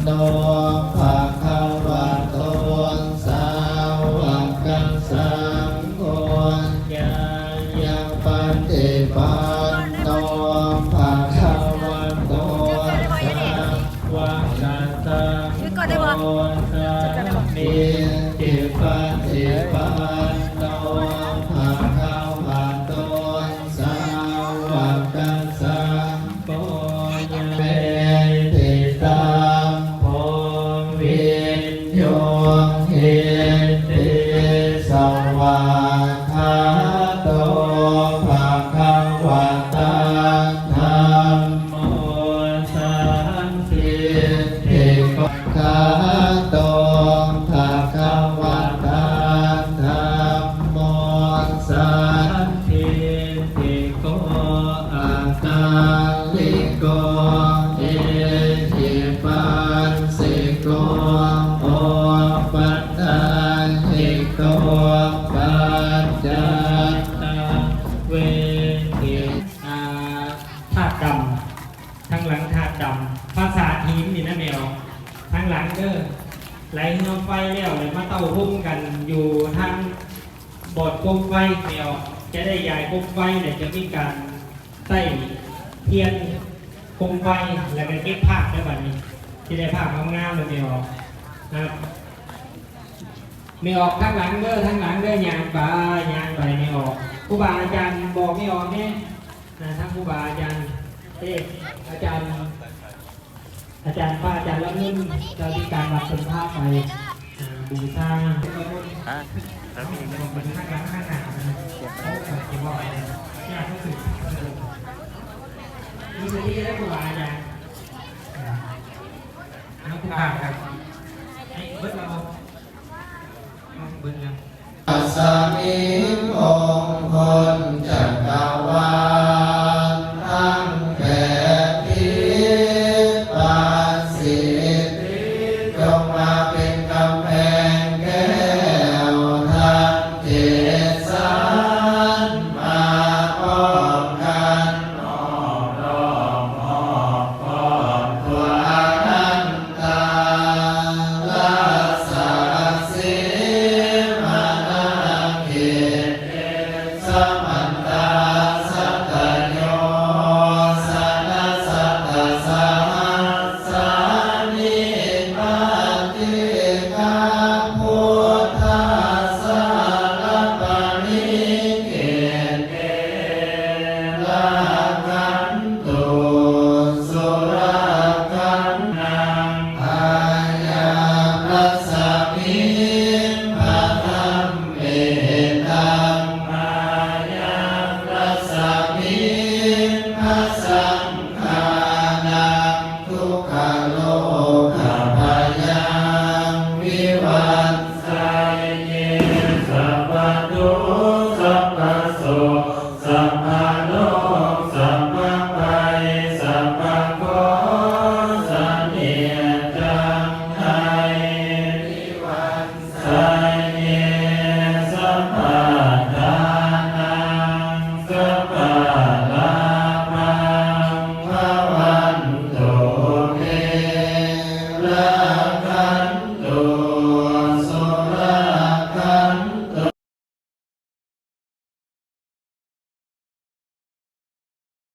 ໂຕ ພະຄະວະໂຕ ສາວະກະສັງໂຄ ຍາຍະປະຕິປັນໂນ ພະຄະວະໂຕ ສາວະກະສັງໂຄ ສາມີຈິປະຕິປັນໂນ ພະຄະວະໂຕ ສາວະກະສັງໂຄ ຍາເມຕິຕັງໂພວິນໂຍຫິຕິ ສະຫວາຄາໂຕ ພະຄະວະຕາ ທຳໂມ ສານທິທິໂກ ຄາໂຕ ພະຄະວະຕາ ທຳໂມ ສານທິທິໂກ ອາກາລິໂກ ເອຫິປັດສິໂກ ໂອປັນນະຍິໂກ ປັດຈັດຕັງ ເວທິ ອາ ທາດດຳ ທາງຫຼັງທາດດຳ ປາສາດຫີນນີ້ນະແມ່ອອກ ທາງຫຼັງເດີ ໄຫຼເຮືອໄຟແລ້ວ ແລ້ວມາເຕົ້າໂຮມກັນຢູ່ທາງບ່ອນໂຄມໄຟແມ່ອອກ ຈະໄດ້ຢາຍໂຄມໄຟ ແລ້ວຈະມີການໃຊ້ທຽນໂຄມໄຟ ແລ້ວກໍເກັບພາບເດີບັດນີ້ ຊິໄດ້ພາບງາມໆເດີແມ່ອອກ ນະ ແມ່ອອກທາງຫຼັງເດີ ທາງຫຼັງເດີ ຍ່າງໄປ ຍ່າງໄປແມ່ອອກ ຄູບາອາຈານບອກແມ່ອອກແດ່ ນະ ທາງຄູບາອາຈານເທດ ອາຈານ ອາຈານ ພະອາຈານລະເງິນ ເຈົ້າທີ່ການວັດເພິ່ນພາໄປ ອາ ບູຊາ ຮະ? ທາງຫຼັງທາງໜ້ານະ ເຂົາກໍຊິເວົ້າຍາກທີ່ສຸດ ມີສະຕິເດີຄູບາອາຈານ ອາ ເອົາ ຜູ້ຂ້າງກັນ